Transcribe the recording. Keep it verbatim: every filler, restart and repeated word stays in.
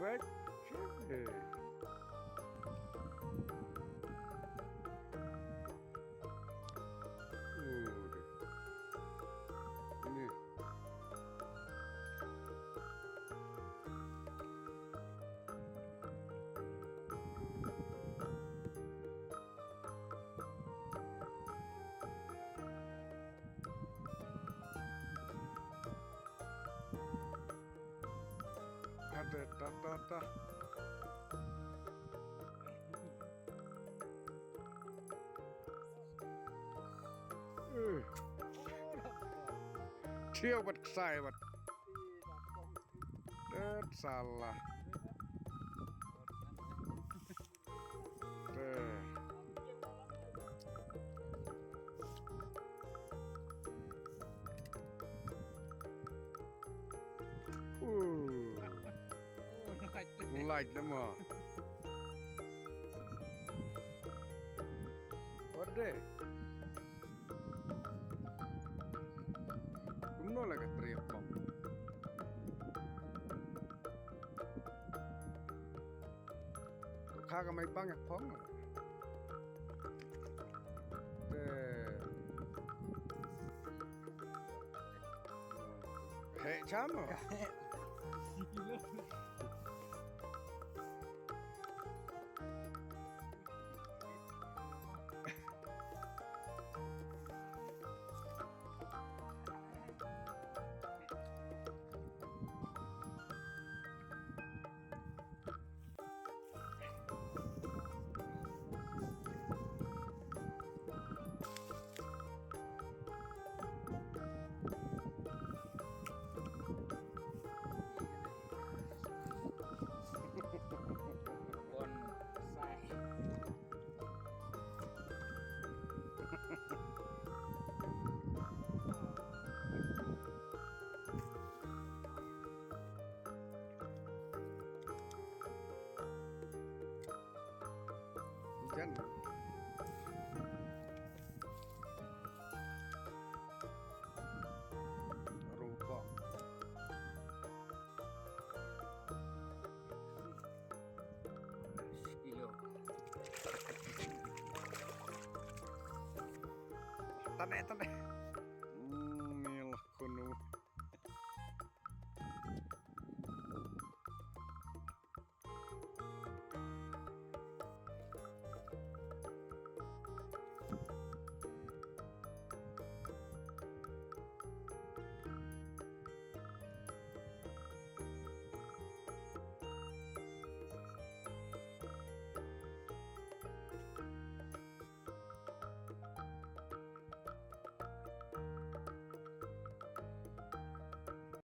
Pek. Cek. Oh, deh. Ini. Ade, ta, ta, ta. Eh. Thiaw bad ksai bad. Tet salah. Te. Uh. Light nama. Ode. Kumno la ka trei phong. Kha ka mai pang yak phong. Te. He cham. Bonsai. Jan. Rupa. Sekilo. Tane, tane.